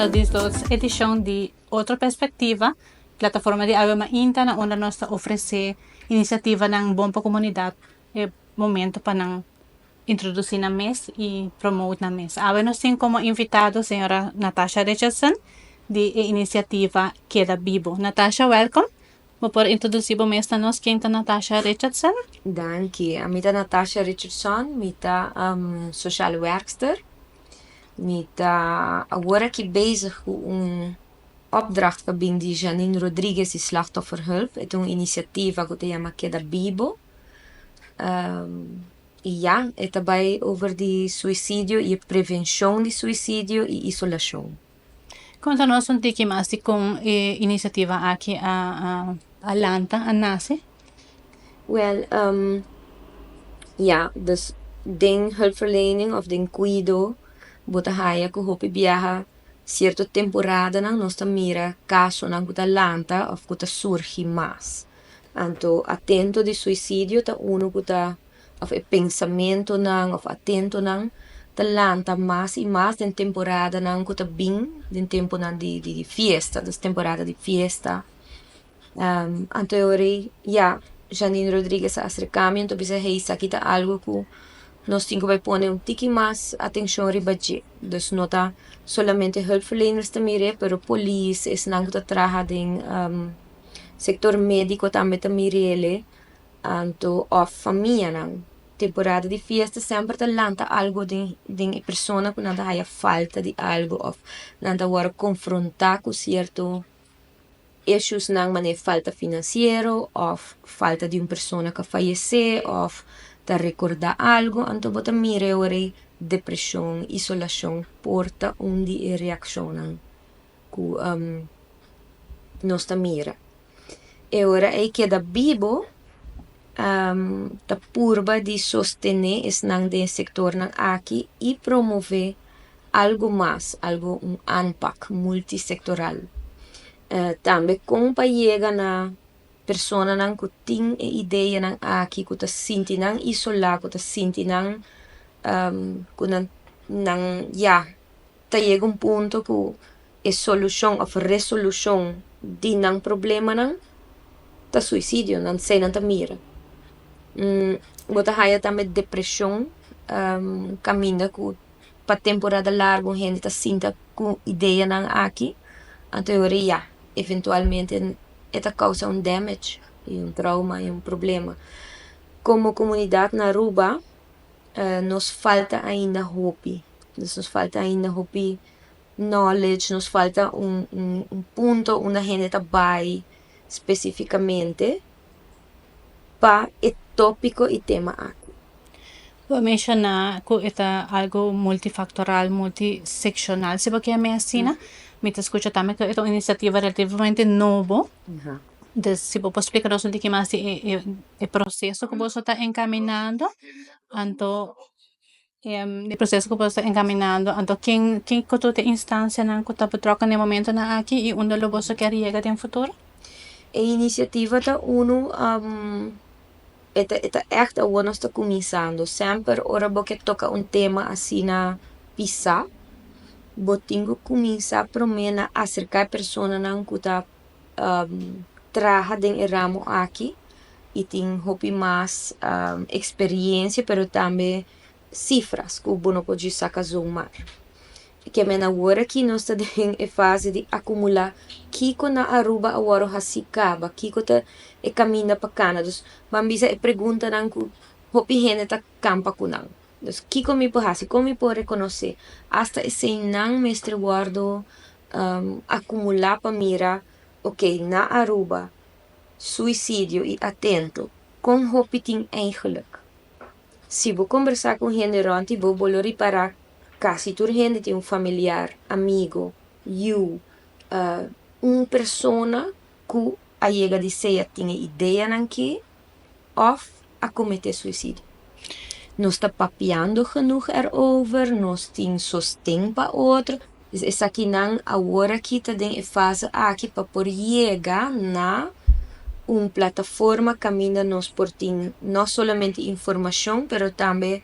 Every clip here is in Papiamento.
nos 12 edicion di Otro Perspectiva, plataforma di Awe Mainta na unda nos ta ofrece iniciativanan bon pa comunidad e momento pa nan introduci nan mes y promote nan mes. Awe nos tin como invitado señora Natasha Richardson di e iniciativa Keda Bibo. Natasha, welcome. Bo por introduci bo mes na nos, ken ta Natasha Richardson? Danki. Ami ta Natasha Richardson, mi ta sociaal werkster. Mi ta awor aki bezig ku un opdracht ku a bin di Janine Rodriguez di Slachtofferhulp. E ta un inisiativa ku ta yama Keda Bibo. I ya, e ta bai over di suisidio i e prevenshon di suisidio i isolashon. Konta nos un tiki mas di kon e inisiativa aki a a lanta, a nase. Wèl, ya, dus den hulpverlening òf den kuido bo ta haya ku hopi biaha sierto temporadanan nos ta mira kasonan ku ta lanta òf ku ta surgi mas. Anto atento di suisidio ta unu ku ta òf e pensamentonan òf atentonan ta lanta mas i mas den temporadanan ku ta bin den tempunan di di fiesta, dus temporada di fiesta. Anto e ora ei ya Janine Rodriguez a aserká mi anto bisa hey esaki ta algu ku nos tin ku bai pone un tiki mas atenshon riba dje. Dus no ta solamente hulpverleners ta mir'é pero polis, esnan ku ta traha den sektor médiko tambe ta mir'é anto òf famianan. Temporada di fiesta semper ta lanta algu den den e persona ku nan ta haya falta di algu òf nan ta wòrdu konfrontá ku sierto issuesnan manera falta finansiero òf falta di un persona ku a fayesé òf ta rekordá algu, anto bo ta mira e ora ei depreshon, isolashon por ta un di e reakshonnan ku nos ta mira. E ora ei keda bibo ta purba di sostené esnan den e sektornan aki i promové algu mas, algu un aanpak multisektoral. Tambe kon pa yega na personanan ku tin e ideanan aki, ku ta sinti nan isolá, ku ta sinti nan ku nan nan ya ta yega un punto ku e solushon òf resolushon di nan problemanan ta suisidio, nan esei nan ta mira. Bo ta haya tambe depreshon kaminda ku pa temporada largu un hende ta sinta ku ideanan aki, anto e ora ya, eventualmente e ta kousa un damage i un trauma i un problema. Komo komunidat na Aruba nos falta ainda hopi, nos falta ainda hopi knowledge, nos falta un un punto unda hende ta bai spesifikamente pa e tópiko i tema aki. Bo a menshoná ku e ta algu multifaktoral, multisekshonal, si bo ke yam'é asina. Mi ta skucha tambe ku e ta un inisiativa relativamente nobo. Dus si bo por splika nos un tiki mas di e e proseso ku boso ta enkaminando, anto E proseso ku boso ta enkaminando, anto ken ken ku tur e instansianan ku ta betrokken na e momentonan aki i unda lo boso kier yega den futuro? E inisiativa ta unu e ta e ta ègt awor nos ta kuminsando. Semper ora bo ke toka un tema asina pisá, bo tin ku kuminsá promé na aserká e personanan ku ta traha den e ramo aki y tin hopi mas experiencia pero tambe cifras cu bo no por djis saca zomaar. Ke men awor aki nos ta den e fase di acumula kico na Aruba a worde haci caba, kico ta e caminda pa cana. Dus ban bisa e preguntanan cu hopi hende ta campa cu nan. Dus kico mi por haci, con mi por reconoce, hasta eseynan mester wordo acumula pa mira ok na Aruba suicidio y atento con hopi tin eigenlijk. Si bo combersa cu hende rond di bo, bo lo ripara casi tur hende tin un familiar, amigo, yu, un persona cu a yega di sea tin e ideanan ki of a comete suicidio. Nos ta papiando genoeg erover, nos tin sosten pa otro, dus esakinan awor aki ta den e fase aki pa por yega na un plataforma caminda nos por tin no solamente informacion pero tambe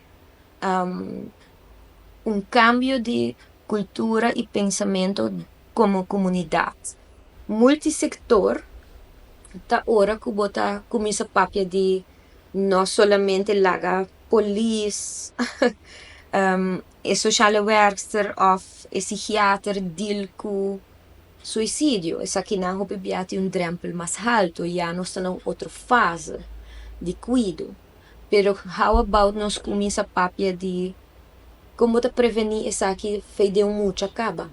un cambio di cultura y pensamento. komo komunidat. Multisector ta ora ku bo ta kuminsá papia di no solamente laga polis, e sociale werkster òf e psikiater deal ku suisidio. Esakinan hopi bia tin un drèmpel mas haltu, ya nos ta na un otro fase di kuido. Pero how about nos kuminsá papia di kon bo ta prevení esaki for di un mucha kaba?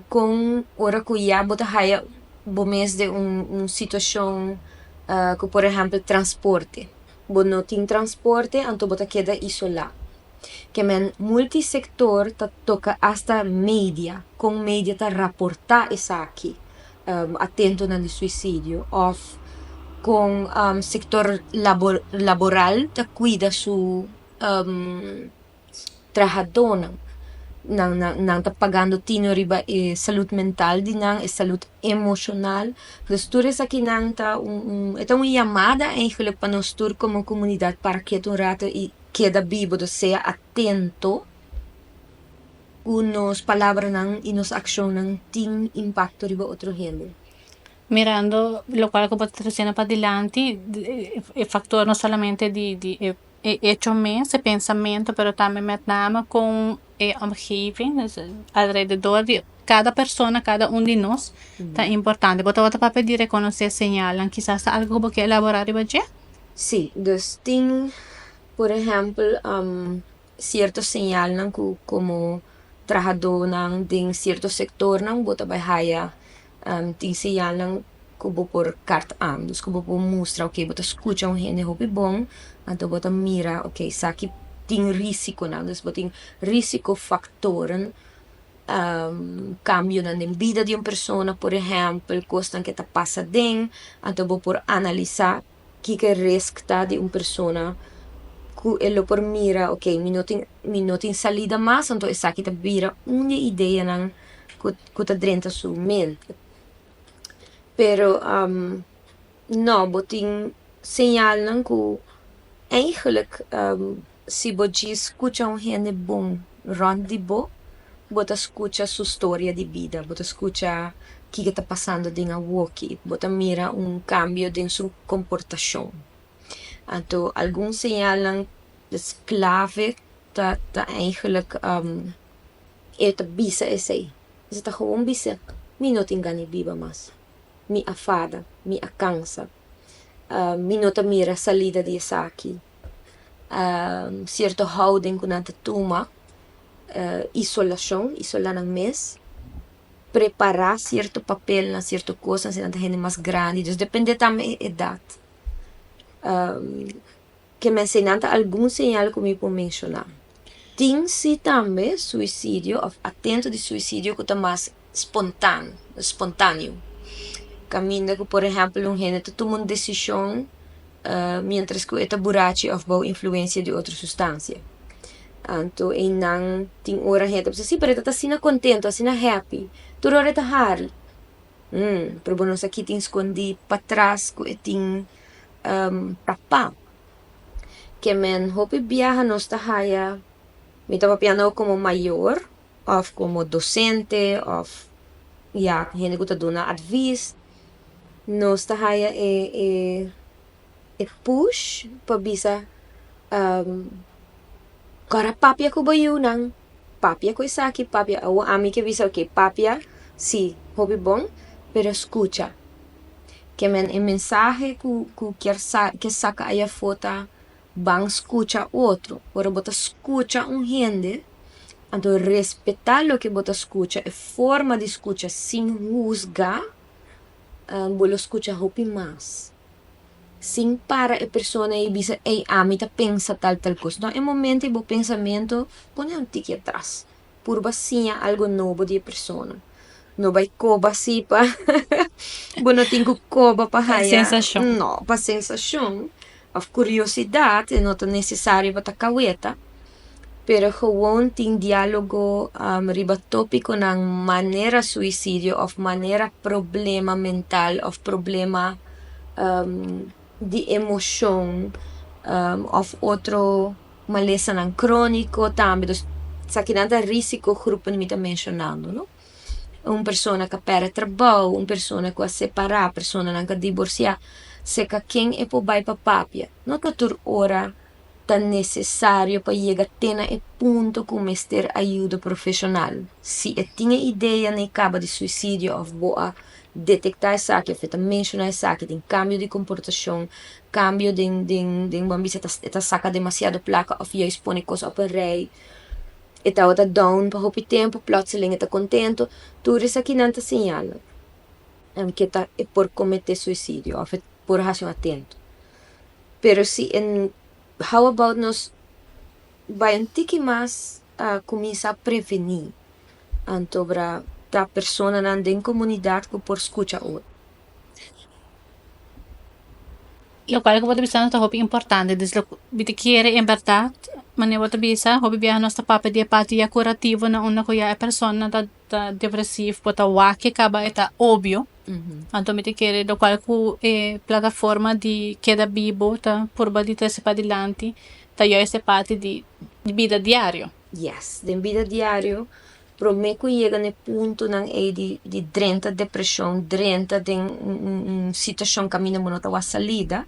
Kon ora ku ya bo ta haya bo mes den un situashon ku por ehèmpel transporte. Bo no tin transporte anto bo ta keda isolá. Ke men multisector ta toka asta media, kon media ta raportá esaki, atentonan di suisidio òf kon sektor laboral ta kuida su trahadónan. Nan ta pagando tino riba e salud mental di nan, e salud emoshonal. Dus tur esakinan ta un e ta un yamada eigenlijk pa nos tur komo komunidat para ketu un rato i keda bibo, dus sea atento ku nos palabranan i nos akshonnan tin impakto riba otro hende. Mirando lokual ku bo ta tresiendo padilanti, e faktor no solamente di di e e hecho mes, e pensamentu, pero tambe met name kon e omgeving, dus alrededor di kada persona, kada un di nos ta importante. Bo tabata papia di rekonosé señalnan, kisas ta algu ku bo ke elaborá riba dje? Sí, dus tin por ehèmpel sierto señalnan ku komo trahadónan den sierto sektornan bo ta bai haya tin señalnan ku bo por kart aan, dus ku bo por mustra oke bo ta skucha un hende hopi bon anto bo ta mira oke esaki tin risikonan, dus bo tin risikofaktoren kambionan den bida di un persona por ehèmpel kosnan ke ta pasa den anto bo por analisá kiko e risk ta di un persona ku e lo por mira oke mi no tin mi no tin salida mas anto esaki ta bira un di e ideanan ku ku ta drenta su mente. Pero no bo tin señalnan ku eigenlijk si bo djis skucha un hende bon rònt di bo, bo ta skucha su storia di bida, bo ta skucha kiko ta pasando den awoki, bo ta mira un kambio den su komportashon. Anto algun señalnan klave ta ta eigenlijk e ta bisa esei, e ta gewoon bisa mi no tin gana di biba mas, mi a fada, mi a kansa, mi no ta mira salida di esaki. Sierto houding ku nan ta tuma, isolashon, isolá nan mes, prepará sierto papelnan, sierto kosnan si nan ta hende mas grandi, dus depende tambe e edat. Ke men eseinan ta algun señal ku mi por menshoná. Tin si tambe suisidio òf atento di suisidio ku ta mas spontan, spontaneo. Kaminda ku por ehèmpel un hende ta tuma un desishon miéntras ku e ta burachi òf bou influensia di otro sustansia. Anto einan tin ora hende ta bisa si pero e ta asina kontento, asina happy, tur ora e ta hari. Pero bo no sa ki tin skondí patras ku e tin tapá. Ke men hopi biaha nos ta haya, mi ta papiando komo mayor òf komo dosente òf ya hende ku ta duna advis, nos ta haya e e e push pa bisa kòrda papia ku bo yunan, papia ku esaki, papia awor ami ke bisa oke papia si hopi bon pero skucha. Ke men e mensahe ku ku kier sa ke saka ayafó ta ban skucha otro. Ora bo ta skucha un hende anto respetá loke bo ta skucha, e forma di skucha sin husga, bo lo skucha hopi mas. Sin para e persona i bisa ey ami ta pensa tal tal kos. No, e momento ei bo pensamentu pone un tiki atras. Purba siña algo nobo di e persona. No bai koba si pa bo no tin ku koba pa haya. Sensashon. No, pa sensashon òf kuriosidat e no ta nesesario pa ta kaweta. Pero gewoon tin diálogo riba tópikonan manera suisidio òf manera problema mental òf problema di emoshon òf otro malesanan króniko tambe. Dus esakinan ta risikogroepen mi ta menshonando, no. Un persona ku a pèrdè trabou, un persona ku a separá, personanan ku a diborsiá, serka ken e por bai pa papia. No ta tur ora ta nesesario pa yega te na e punto ku mester ayudo profeshonal. Si e tin e idea na e kaba di suisidio òf bo a detektá esaki òf e ta menshoná esaki, tin kambio di komportashon, kambio den den den bo a bisa e ta saka demasiado plaka òf juist pone kos op een rei, e tabata down pa hopi tempu, plotseling e ta kontento, tur esakinan ta señal ku e ta e por kometé suisidio òf e por hasi un atento. Pero si e how about nos bai un tiki mas kuminsá prevení anto bra ta personanan den komunidat ku por skucha otro. Lokual ku bo ta bisa ta hopi importante, dus lo mi ta kere en bèrdat manera bo ta bisa hopi biaha nos ta papia di e parti ya kurativo na unda ku ya e persona ta ta depresivo bo ta wak e kaba e ta obvio, anto mi ta kere lokual ku e plataforma di keda bibo ta purba di trese padilanti ta juist e parti di bida diario. Yes, den bida diario promé ku yega na e puntonan ei di di drenta depreshon, drenta den un situashon kaminda bo no ta wak salida,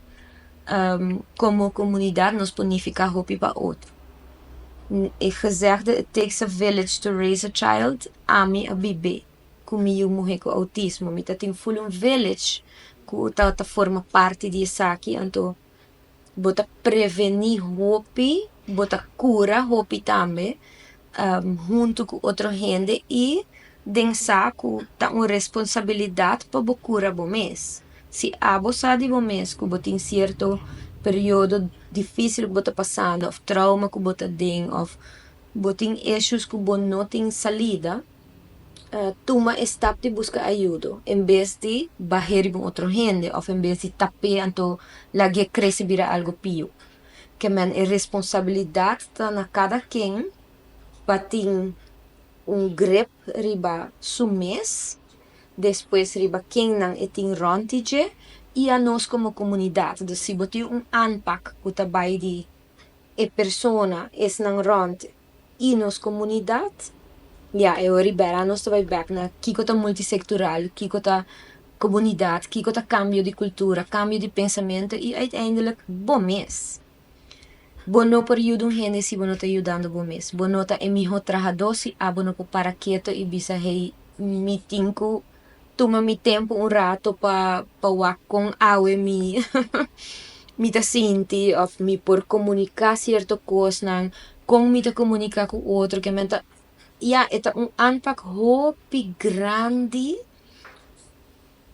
komo komunidat nos por nifiká hopi pa otro. E gezegde it takes a village to raise a child, ami a bib'é ku mi yu muhé ku outismo. Mi ta tin ful un village ku ta forma parti di esaki, anto bo ta prevení hopi, bo ta kura hopi tambe huntu ku otro hende i den sa ku ta un responsabilidat pa bo kura bo mes. Si abo sa di bo mes ku bo tin sierto periodo difísil ku bo ta pasando òf trauma ku bo ta den òf bo tin issues ku bo no tin salida, tuma e stap di buska ayudo en bes di bah'é riba un otro hende òf en bes di tap'é anto lag'é krese bira algu pió. Ke men e responsabilidat ta na kada ken pa tin un grip riba su mes, despues riba kennan e tin rònt di dje i anos komo komunidat. Dus si bo tin un aanpak ku ta bai di e persona, esnan rònt i nos komunidat, ya e ora bèra nos ta bai bèk na kiko ta multisektoral, kiko ta komunidat, kiko ta kambio di kultura, kambio di pensamentu i uiteindelijk bo mes. Bo no por yuda un hende si bo no ta yudando bo mes. Bo no ta e mihó trahadó si abo no por para keto i bisa hey mi tin ku tuma mi tempu un rato pa pa wak kon awe mi mi ta sinti òf mi por komuniká sierto kosnan, kon mi ta komuniká ku otro ke men ta ya e ta un aanpak hopi grandi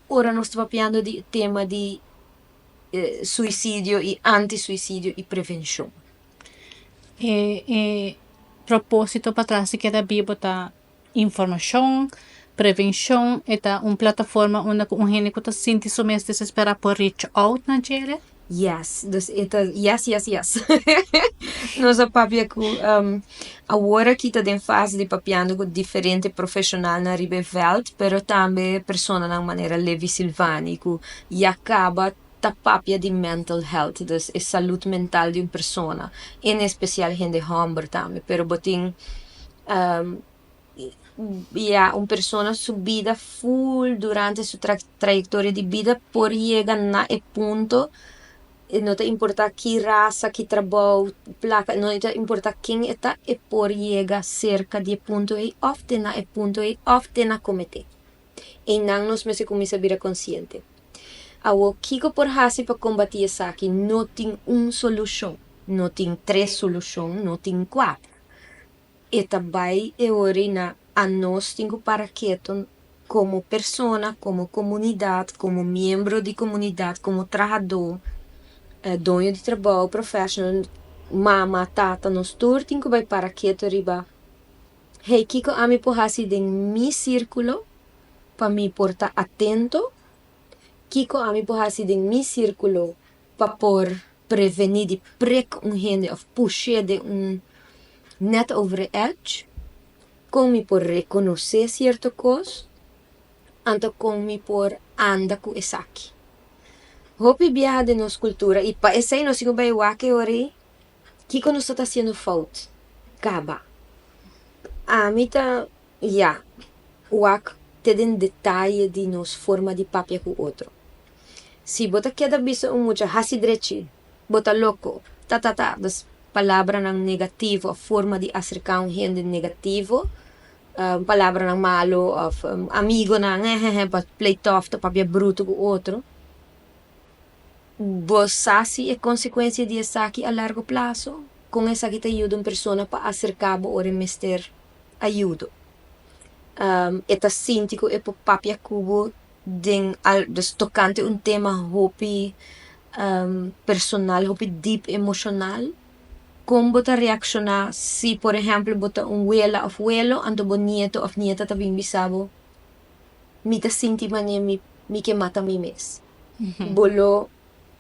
ora nos ta papiando di e tema di suisidio i anti suisidio i prevenshon. E e propósito patras di keda bibo ta informashon, prevenshon, e ta un plataforma unda ku un hende ku ta sinti su mes desesperá por reach out na djele. Yes, dus e ta yes yes yes. Nos a papia ku awor aki ta den fase di papiando ku diferente profeshonalnan riba e vèlt, pero tambe personanan manera Levi Silvani ku ya kaba ta papia di mental health, dus e salud mental di un persona, en espesial hende hòmber tambe, pero bo tin ya un persona su bida ful durante su trayektoria di bida por yega na e punto, e no ta importá ki rasa, ki trabou, plaka, no ta importá ken e ta, e por yega serka di e punto ei òf te na e punto ei òf te na kometé. Einan nos mester kuminsá bira konsiente. Awor, kiko por hasi pa kombatí esaki? No tin un solushon, no tin tres solushon, no tin kuater. E ta bai e ora ei na anos tin ku para ketu komo persona, komo komunidat, komo miembro di komunidat, komo trahadó, doño di trabou, professional, mama, tata, nos tur tin ku bai para ketu riba, hey, kiko ami por hasi den mi sírkulo pa mi por ta atento? Kiko ami por hasi den mi sírkulo pa por prevení di prek un hende òf push'é den un net over the edge? Kon mi por rekonosé sierto kos? Anto kon mi por anda ku esaki? Hopi biaha den nos kultura i pa esei nos tin ku bai wak e ora ei, kiko nos ta ta hasiendo fout? Kaba. Ami ta, ya, wak. Te den detaye di nos forma di papia ku otro. Si bo ta keda bisa un mucha hasi drechi, bo ta loko, ta ta ta, dus palabranan negativo òf forma di aserká un hende negativo, palabranan malu òf amigonan hehehe pa play tough ta papia brutu ku otro. Bo sa si e konsekuensia di esaki a largo plaso? Kon esaki ta yuda un persona pa aserká bo ora e mester ayudo? E ta sinti ku e por papia ku bo den al dus tokante un tema hopi personal, hopi dip emoshonal? Kon bo ta reakshoná si por ehèmpel bo ta un wela òf welo anto bo nieto òf nieta ta bin bisa bo, Mi ta sinti manera mi mi ke mata mi mes. Bo lo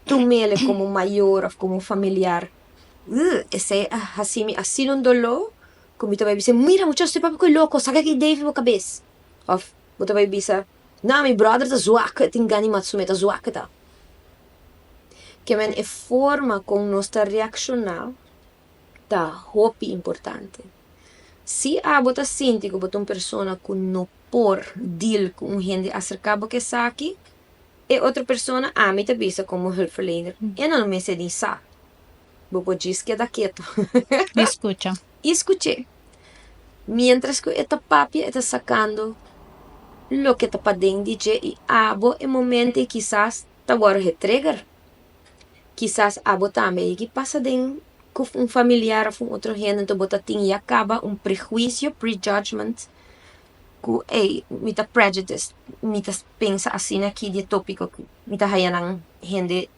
tum'el komo mayor òf komo familiar? Ugh, esei a hasi mi asina un doló ku mi ta bai bisa, Mira muchacho, te papia ku e loko, saka ki idea for bo kabes. Òf bo ta bai bisa, No, mi bròder ta zwak, e tin gana di mata su mes, ta zwak e ta. Ke men e forma kon nos ta reakshoná ta hopi importante. Si abo ta sinti ku bo ta un persona ku no por deal ku un hende aserká bo ku esaki, e otro persona, ami ta bisa komo hulpverlener, e no mester ni sa. Bo por djis keda ketu. I skucha. I skuch'é. Miéntras ku e ta papia e ta sakando loke ta paden di dje i abo e momento ei kisas ta wòrdu e trigger. Kisas abo tambe ei ki pasa den ku un familiar òf un otro hende anto bo ta tin ya kaba un prehuisio, prejudgment, ku ey mi ta prejudice, mi ta pensa asina aki di e tópiko aki. Mi ta haya nan hende,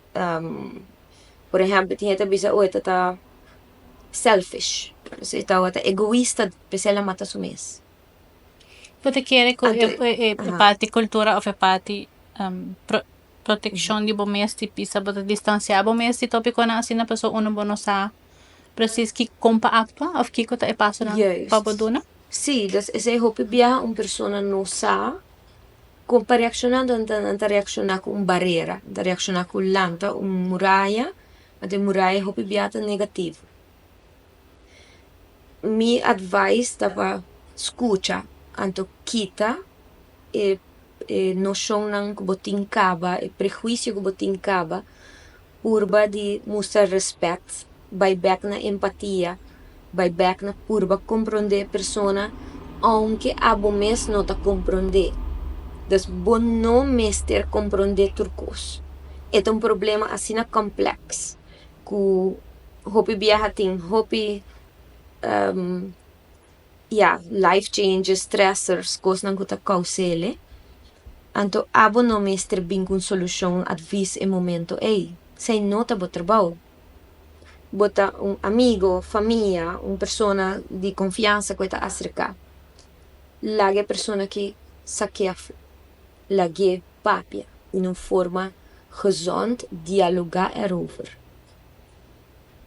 por ehèmpel tin hende ta bisa oh e ta ta selfish, e ta egoista p'esei el a mata su mes. Bo ta kere ku e parti kultura òf e parti protekshon di bo mes di pisa bo ta distansiá bo mes di tópikonan asina pasobra unu bo no sa presis ki kon pa aktua òf kiko ta e pasonan pa bo duna? Sí, dus esei hopi biaha un persona no sa kon pa reakshoná, anto nan ta reakshoná ku un barera, nan ta reakshoná ku lanta un muraya, anto e muraya hopi biaha ta negativo. Mi advice ta pa skucha, anto kita e e noshonnan ku bo tin kaba, e prehuisio ku bo tin kaba, purba di mustra rèspèt, bai bèk na empatia, bai bèk na purba komprondé e persona, ounke abo mes no ta komprondé. Dus bo no mester komprondé tur kos. E ta un problema asina kòmplèks ku hopi biaha tin hopi. Ya, life changes, stressors, kosnan ku ta kous'el. Anto abo no mester bin ku un solushon, un advis e momento ei. Esei no ta bo trabou. Bo ta un amigo, famia, un persona di konfiansa ku e ta aserká. Laga e persona aki sak'é afó. Lag'é papia den un forma gezond, dialogá erover.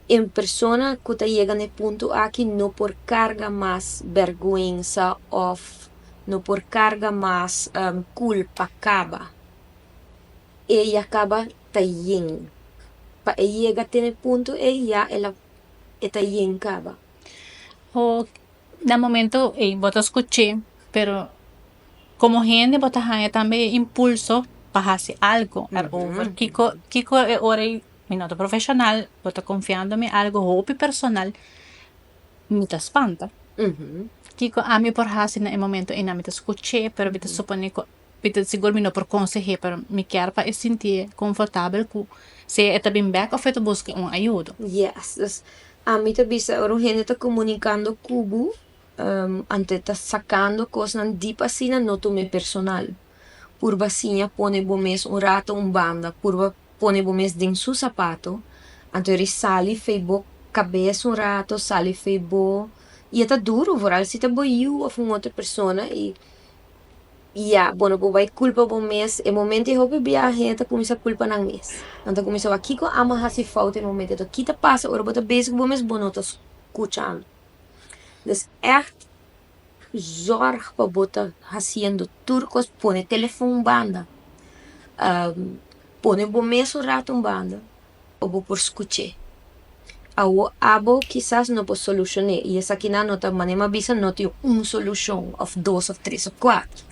E persona ku ta yega na e punto aki no por karga mas bèrgwensa òf no por karga mas kulpa kaba. E ya kaba ta yen. Pa e yega te na e punto ei ya el a e ta yen kaba. O na momento ei bo ta skuch'é pero komo hende bo ta haña tambe e impulso pa hasi algo erover. Kiko kiko e ora ei Mi no ta profesional, bo ta confiando mi algo hopi personal, mi ta spanta. Kico ami por haci na e momento eynan? Mi ta scuch'e, pero mi ta supone cu mi ta sigur mi no por conseh'e, pero mi kier pa e sinti'e confortabel cu sea e ta bin bek of e ta busca un ayudo. Yes, dus ami ta bisa ora un hende ta comunicando cu bo, anto e ta sacando cosnan diep asina, no tum'e personal. Purba siña pone bo mes un rato un banda, purba Pone bo mes den su sapato, anto e sali fei bo kabes un rato, sali fei bo, i e ta duru, vooral si ta bo yu of un otro persona i ya, bo no por bai kulpa bo mes, e momento ei hopi biaha hende ta kuminsá kulpa nan mes, nan ta kuminsá wak kiko amo a hasi fout e momento, enton ki ta pasa ora bo ta bezig ku bo mes bo no ta skuchando, dus ègt Zorg pa bo ta hasiendo tur kos, pone telefon un banda, pone bo mes un rato un banda pa bo por skuch'é. Awo abo kisas no por solushon'é i esakinan no ta, manera mi a bisa, no tin un solushon òf dos òf tres òf kuater.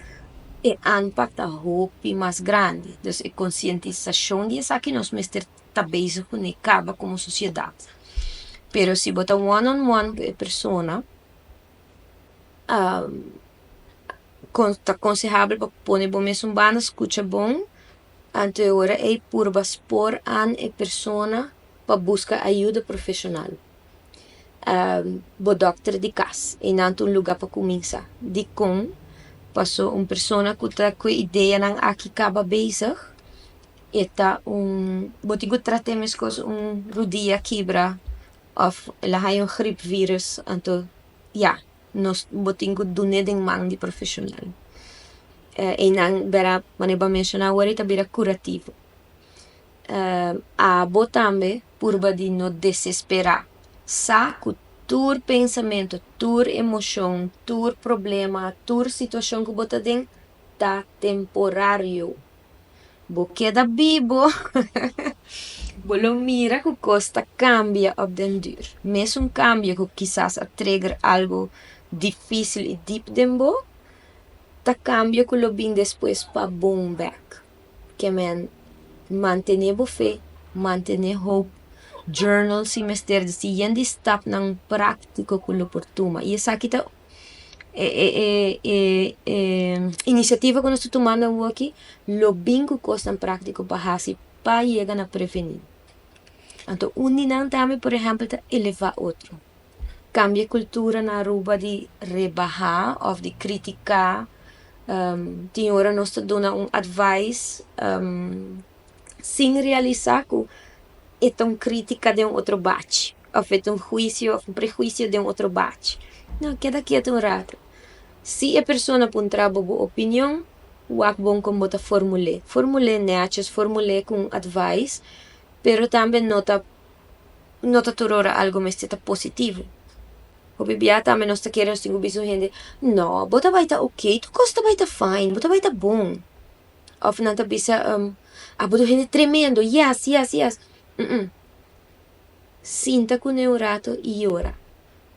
E aanpak ta hopi mas grandi. Dus e concientisacion di esaki nos mester ta bezig cu caba como sociedad. Pero si bo ta one on one cu e persona, ta aconsehable pa pone bo mes un banda, scucha bon, anto ora e purba spoor aan e persona pa busca ayudo profesional. Bo dokter di cas, y nan un lugar pa cuminsa. Di con, paso un persona cu ta cu ideanan aki caba bezig, e ta un, bo tin cu trata mescos un rudia kibra of el a haya un griepvirus, anto ja, nos bo tin cu dun'e den man di profesional. Y nan bera, manera bo a menciona awor, ta bira curativo. Abo tambe purba di no desespera. Sa cu tur pensamento, tur emocion, tur problema, tur situacion cu bo ta den, ta temporario. Bo keda bibo, bo lo mira cu cos ta cambia op den duur. Mesun cambio cu kisas a trigger algo dificil y diep den bo, ta cambio cu lo bin despues pa bon back. Kemen mantene bo fe, mantene hope, journal si mester di siguiente stapnan practico cu lo por tuma. Y esaki ta e iniciativa cu nos ta tumando aki, lo bin cu cosnan practico pa hasi pa yega na preveni. Anto, un di nan tambe, por ehempel, ta eleva otro. Cambia cultura na Aruba di rebaha of di critica. Tin ora nos ta duna un advice sin realisa cu e ta un critica di un otro bachi. Of e ta un huicio of un prehuicio di un otro bachi. No, keda keto un rato. Si e persona puntra bo opinion, wak bon con bo ta formul'e. Formul'e netjes, formul'e cu advice, pero tambe no ta tur ora algo mester ta positivo. Hopi bia tambe nos ta kere nos tin cu bisa un hende, "No, bo ta bay ta ok, tur cos ta bay ta fine, bo ta bay ta bon." Of nan ta bisa, "Ah, bo ta un hende tremendo, yes." Sinta cu ne un rato y yora.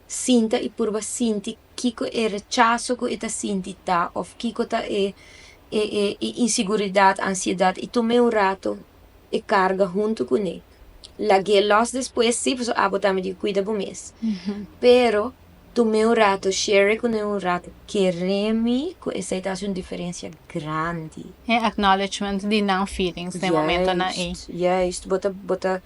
Sinta y purba sinti kico e rechaso cu e ta sinti ta, of kico ta e inseguridad, ansiedad, y tuma un rato e carga hunto cu ne. Lag'e los despues, si, pasobra abo tambe di cuida bo mes. Pero tuma un rato, share cu ne un rato, kere mi cu esey ta haci un diferencia grandi. E acknowledgement di nan feelings den momentonan ey. Juist, bo ta bo ta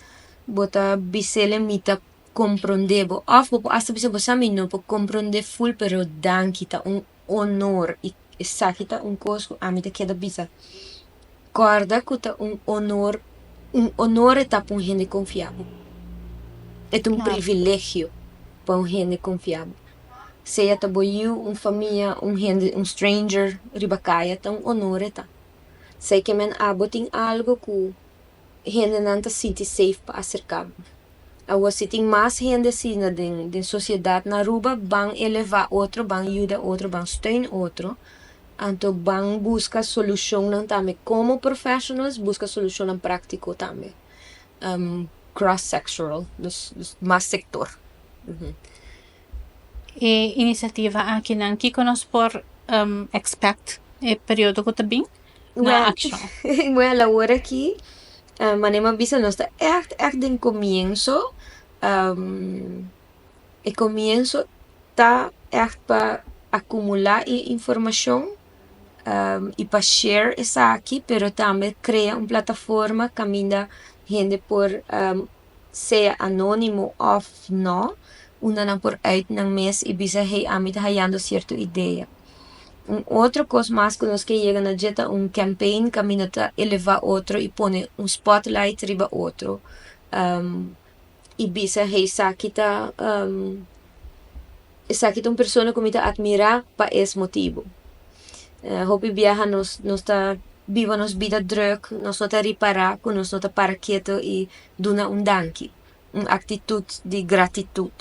bo ta bis'ele "Mi ta comprende bo", of bo por hasta bisa "Bo sa mi no por comprende full, pero danki, ta un honor", y esaki ta un cos cu ami ta keda bisa. Corda cu ta un honor, un honor ta pa un hende confia bo. E ta un privilegio pa un hende confia bo. Sea ta bo yiu, un famia, un hende, un stranger riba caya, ta un honor ta. Sei ke men abo tin algo cu hendenan ta sinti safe pa acerca bo. Awor si tin mas hende asina den sociedad na Aruba, ban eleva otro, ban yuda otro, ban steun otro. Anto ban busca solucionnan tambe como professionals, busca solucionnan practico tambe. Cross-sectoral, dus mas sector. E iniciativa akinan, kico nos por expect e periodo cu ta bin? Na accion. Well, awor aki, manera mi a bisa, nos ta echt, echt den comienso. E comienso ta echt pa acumula e informacion y pa share esaki, pero tambe crea un plataforma caminda hende por, sea anonimo of no, unda nan por uit nan mes y bisa, "Hey, ami ta hayando cierto idea." Un otro cos mas cu nos ke yega na dje ta un campaign caminda ta eleva otro y pone un spotlight riba otro. Y bisa, "Hey, esaki ta un persona cu mi ta admira pa es motibo." Hopi biaha nos ta biba nos bida druk, nos no ta ripara cu nos no ta para keto y duna un danki, un actitud di gratitud.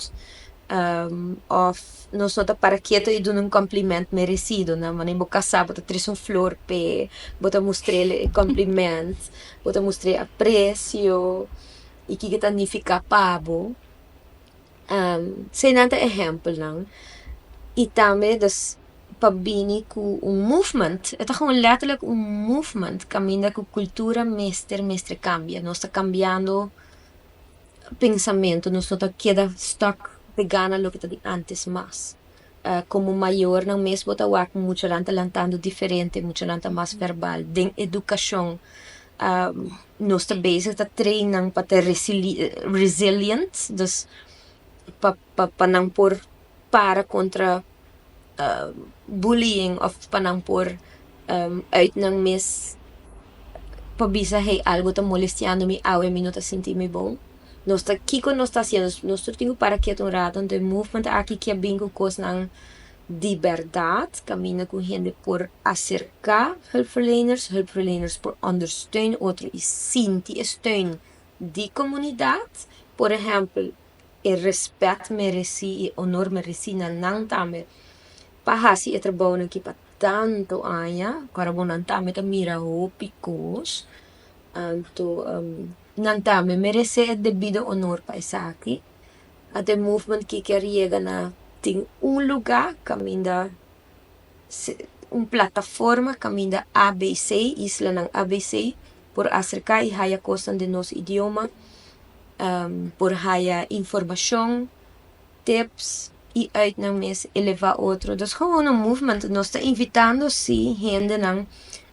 Of nos no ta para keto y duna un compliment merecido, no? Manera bo casa, bo ta trece un flor p'e, bo ta mustr'e e compliment, bo ta mustr'e aprecio y kico ta nifica pa bo. Eseynan ta ehempelnan. Y tambe dus Pa bini ku un movement. E ta gewoon letterlijk un movement kaminda ku kultura mester mester kambia. Nos ta kambiando pensamentu, nos no ta keda stuck pegá na loke ta di antes mas. Komo mayornan mes bo ta wak muchanan ta lantando diferente, muchanan ta mas verbal. Den edukashon nos ta bezig ta train nan pa ta resilient, dus pa pa nan por para kontra bullying of pa nan por uit nan mes pa bisa hey algo ta molestiando mi awe mi no ta sinti mi bon. Nos ta kiko nos ta hasiendo nos tur tin ku para ketu un rato anto e movement aki ke bin ku kosnan di bèrdat kaminda ku hende por aserká hulpverleners, hulpverleners por ondersteun otro i sinti e steun di komunidat. Por ehèmpel e rèspèt meresí i honor meresí na nan tambe pa hasi e trabounan aki pa tantu aña, ku ora bo nan tambe ta mira hopi kos, anto nan tambe meresé e debido honor pa esaki. Anto e movement ki kier yega na tin un lugá kaminda un plataforma kaminda ABC, islanan ABC, por aserká i haya kosnan den nos idioma, por haya informashon, tips i uit nan mes elevá otro. Dus gewoon un movement. Nos ta invitando sí hendenan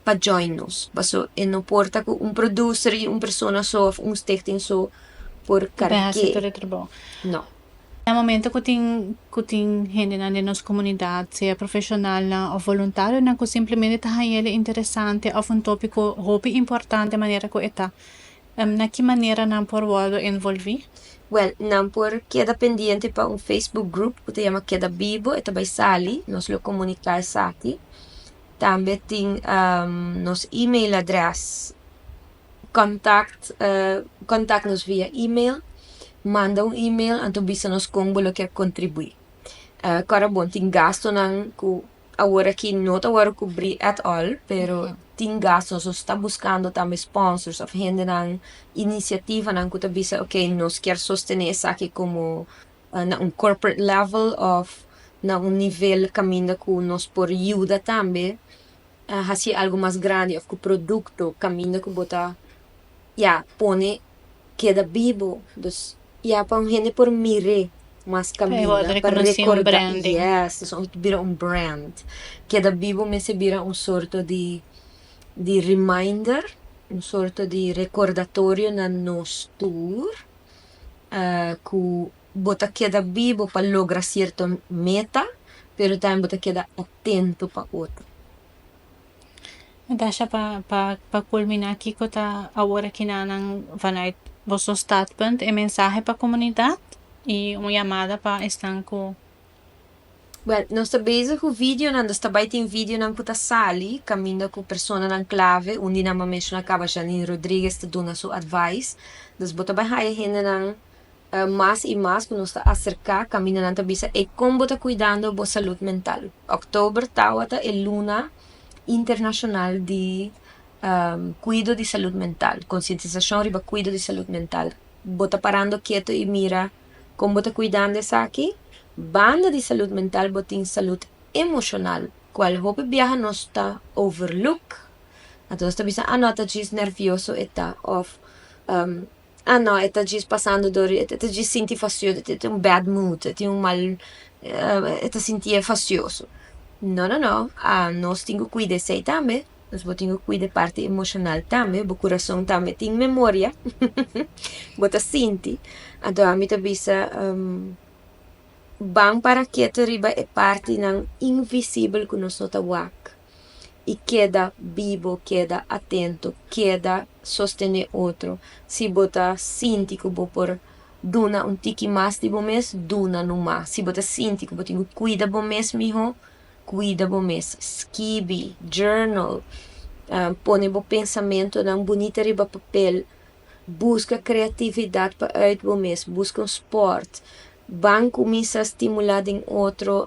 pa join nos. Paso e no por ta ku un producer i un persona so òf un stichting so por Bai hasi karg'é. tur e trabou. No. Na momento ku tin hendenan den nos komunidat, sea profeshonalnan òf voluntarionan ku simplemente ta haña interesante òf un tópiko hopi importante manera ku e ta, na ki manera nan por wòrdu envolví? Well, nan por keda pendiente pa un Facebook group ku ta yama Keda Bibo, e ta bai sali, nos lo komuniká esaki. Tambe tin nos e-mail adres, contact nos via e-mail, manda un e-mail anto bisa nos kon bo lo kier kontribuí. Kòrda bon, tin gastonan ku awor aki no ta wòrdu kubrí at all, pero tin gastos, nos ta buskando tambe sponsors òf hendenan, inisiativanan ku ta bisa ok, nos kier sostené esaki komo na un corporate level òf na un nivel kaminda ku nos por yuda tambe hasi algo mas grandi òf ku produkto kaminda ku bo ta ya pone Keda Bibo. Dus ya pa un hende por mir'é mas Pa kaminda, wòrdu pa rekonosí un rekordá. Branding. Yes, dus un bira un brand. Keda Bibo mester bira un sorto di reminder, un sorto di rekordatorio na nos tur ku bo ta keda bibo pa logra sierto meta, pero tambe bo ta keda atento pa otro. Natasha, pa kulminá, kiko ta awor akinan vanuit boso standpunt e mensahe pa komunidat i un yamada pa esnan ku Well, nos ta bezig ku videonan, dus ta bai tin videonan ku ta sali kaminda ku personanan klave, un di nan m'a menshoná kaba, Janine Rodriguez, ta duna su advice. Dus bo ta bai haya hendenan mas i mas ku nos ta aserká kaminda nan ta bisa e kon bo ta kuidando bo salud mental. Òktober tabata e luna internashonal di kuido di salud mental, konsientisashon riba kuido di salud mental. Bo ta parando ketu i mira kon bo ta kuidando esaki? Banda di salud mental bo tin salud emoshonal, kual hopi biaha nos ta overlook. Anto nos ta bisa, ah no, ta djis nervioso e ta, òf ah no, e ta djis pasando dor, e ta djis sinti fastioso, e tin un bad mood, e tin un mal, e ta sintié fastioso. No, no, no, nos tin ku kuida esei tambe. Dus bo tin ku kuida e parti emoshonal tambe, bo kurason tambe tin memoria, bo ta sinti. Anto ami ta bisa ban para ketu riba e partinan invisibel ku nos no ta wak i keda bibo, keda atento, keda sostené otro. Si bo ta sinti ku bo por duna un tiki mas di bo mes, duna numa. Si bo ta sinti ku bo tin ku kuida bo mes mihó, kuida bo mes. Skibi, journal, pone bo pensamentonan bunita riba papel, buska kreatividat pa uit bo mes, buska un sport, ban kuminsá stimulá den otro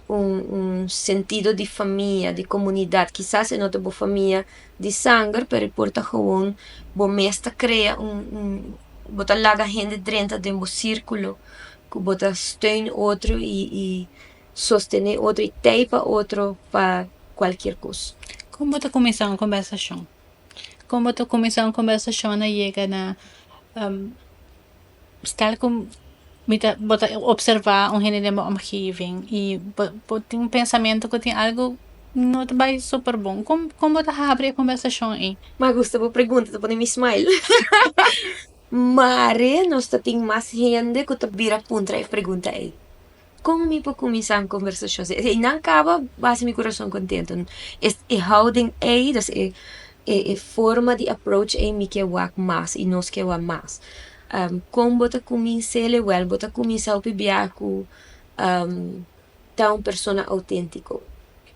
un sentido di famia, di komunidat. Kisas e no ta bo famia di sanger, pero e por ta gewoon bo mes ta krea un bo ta laga hende drenta den bo sírkulo ku bo ta steun otro i. Sostené otro i t'ei pa otro pa kualkier kos. Kon bo ta kuminsá un kombersashon? Kon bo ta kuminsá un kombersashon na yega na stel ku mi ta bo ta opservá un hende den bo omgeving i bo bo tin un pensamentu ku tin algu no ta bai super bon. Kon kon bo ta habri e kombersashon ei? Mi a gusta bo pregunta, ta pone mi smile. Mare nos ta tin mas hende ku ta bira puntra e pregunta ei. Kon mi por kuminsá un kombersashon? Si nan kaba, bo hasi mi kurason kontentu. E houding ei, dus e e forma di approach ei mi ke wak mas i nos ke wak mas. Kon bo ta kumins'é? Wèl, bo ta kuminsá hopi bia ku ta un persona outéntiko.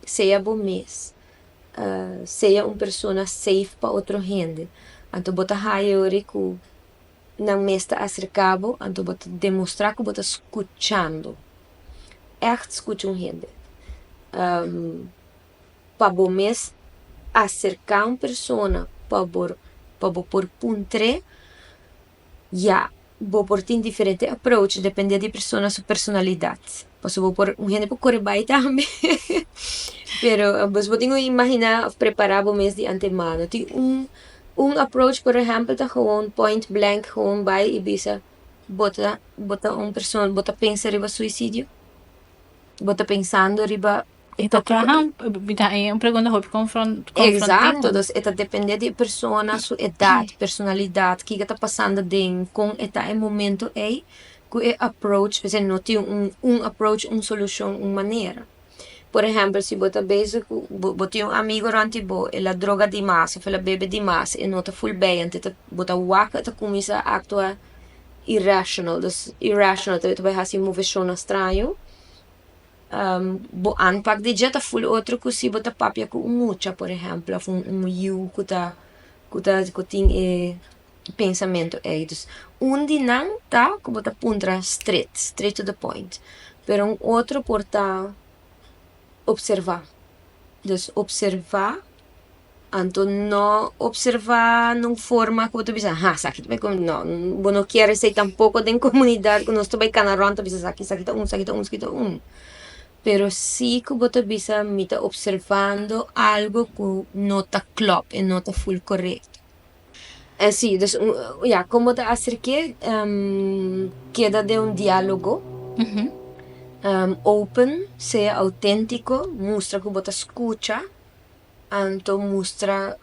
Sea bo mes. Sea un persona safe pa otro hende. Anto bo ta haya ora ku nan mes ta aserká bo, anto bo ta demostrá ku bo ta skuchando. Ègt skucha un hende. Pa bo mes aserká un persona pa bo pa bo por puntr'é, ya, bo por tin diferente approach dependé di e persona su personalidat. Pasobra bo por, un hende por kore bai tambe, pero bo tin ku imaginá òf prepará bo mes di antemano. Tin un Un approach por ehempel ta gewoon point blank gewoon bai y bisa bo ta bo ta un persona bo ta pensa riba suicidio? Bo ta pensando riba E ta traha mi ta haña un pregunta hopi confrontativo. Exacto, dus e ta depende di e persona su edad, personalidad, kiko ta pasando den con e ta e momento ey cu e approach, p'esei no tin un un approach, un solucion, un manera. Por ehèmpel, si bo ta bezig ku bo bo tin un amigu rònt di bo, el a droga dimas òf el a bebe dimas, e no ta ful bei, anto ta bo ta wak e ta kuminsá aktua irrational, dus irrational ta bai hasi moveshonnan straño. Bo aanpak di dje ta ful otro ku si bo ta papia ku un mucha por ehèmpel òf un yu ku ta ku ta ku tin e pensamentu ei. Dus un di nan ta ku bo ta puntra stret, straight to the point. Pero un otro por ta opservá. Dus opservá, anto no opservá na un forma ku bo ta bisa, ha, esaki ta bai ku, no, bo no kier esei tampoko den komunidat ku nos ta bai kana rònt ta bisa esaki, esaki ta un, esaki ta un, esaki ta un. Pero si ku bo ta bisa mi ta opservando algu ku no ta klòp, e no ta ful korekto. Sí, dus ya, kon bo ta aserk'é? Keda den un diálogo open, sea outéntiko, mustra ku bo ta skucha, anto mustra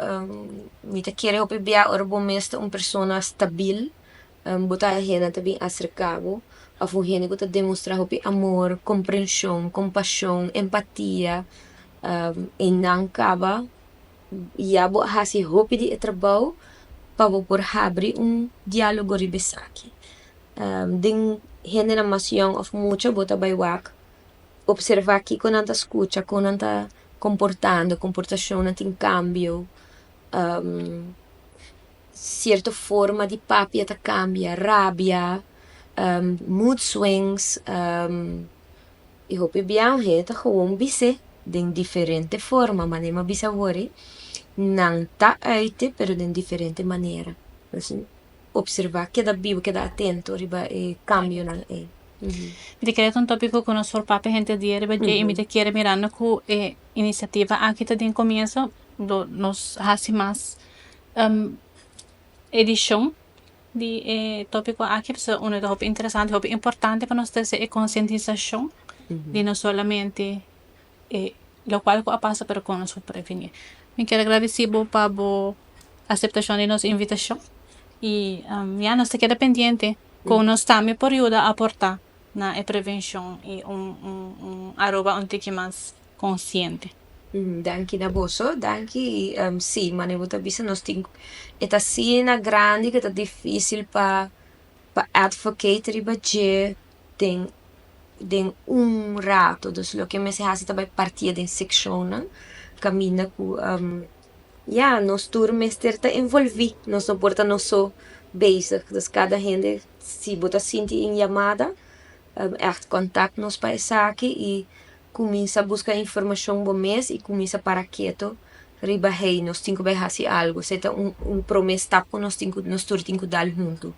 mi ta kere hopi bia ora bo mes ta un persona stabil, bo ta hende ta bin aserká bo òf un hende ku ta demostrá hopi amor, komprenshon, kompashon, empatia, i nan kaba. Ya bo a hasi hopi di e trabou pa bo por habri un diálogo riba esaki. Den hendenan mas yòn òf mucha bo ta bai wak opservá kiko nan ta skucha, kon nan ta komportando, komportashonnan tin kambio, sierto forma di papia ta kambia, rabia, mood swings. I hopi biahe ta gewoon bis'é den diferente forma, manera mi a bisa awor ei, nan ta uit'e pero den diferente manera. Pues observá, keda bibu, keda atento riba e kambionan ei. Mi ta kere ta un tópiko ku nos por papia henter dia riba dje i mi ta kere mirando ku e inisiativa aki ta den komienso lo nos hasi mas edishon. Di e tópiko aki pasobra unu ta hopi interesante, hopi importante pa nos trese e konsientisashon di no solamente e lokual ku a pasa pero kon nos por prevení. Mi kier a gradisí bo pa bo aseptashon di nos invitashon i ya nos ta keda pendiente kon nos tambe por yuda aportá na e prevenshon i un un Aruba un tiki mas konsiente. Danki na boso, danki i si manera bo ta bisa nos tin e ta asina grandi ku ta difisil pa pa advocate riba dje den den un rato, dus loke mester hasi ta bai partia den sekshonnan kaminda ku ya nos tur mester ta envolvi, nos no por ta nos so bezig, dus kada hende si bo ta sinti un yamada ègt kontakt nos pa esaki i Kuminsá buska informashon bo mes i kuminsá para keto riba hey nos tin ku bai hasi algu. Esei ta un un promé stap ku nos tin ku nos tur tin ku dal huntu.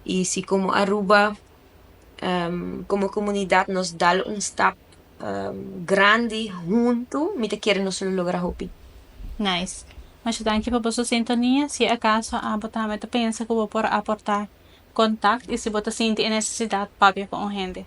I si komo Aruba komo komunidat nos dal un stap. Grandi huntu, mi ta kere nos lo logra hopi. Nice. Masha danki pa boso sintonia. Si acaso abo tambe ta pensa ku bo por aportá, contact, i si bo ta sinti e nesesidat, papia ku un hende.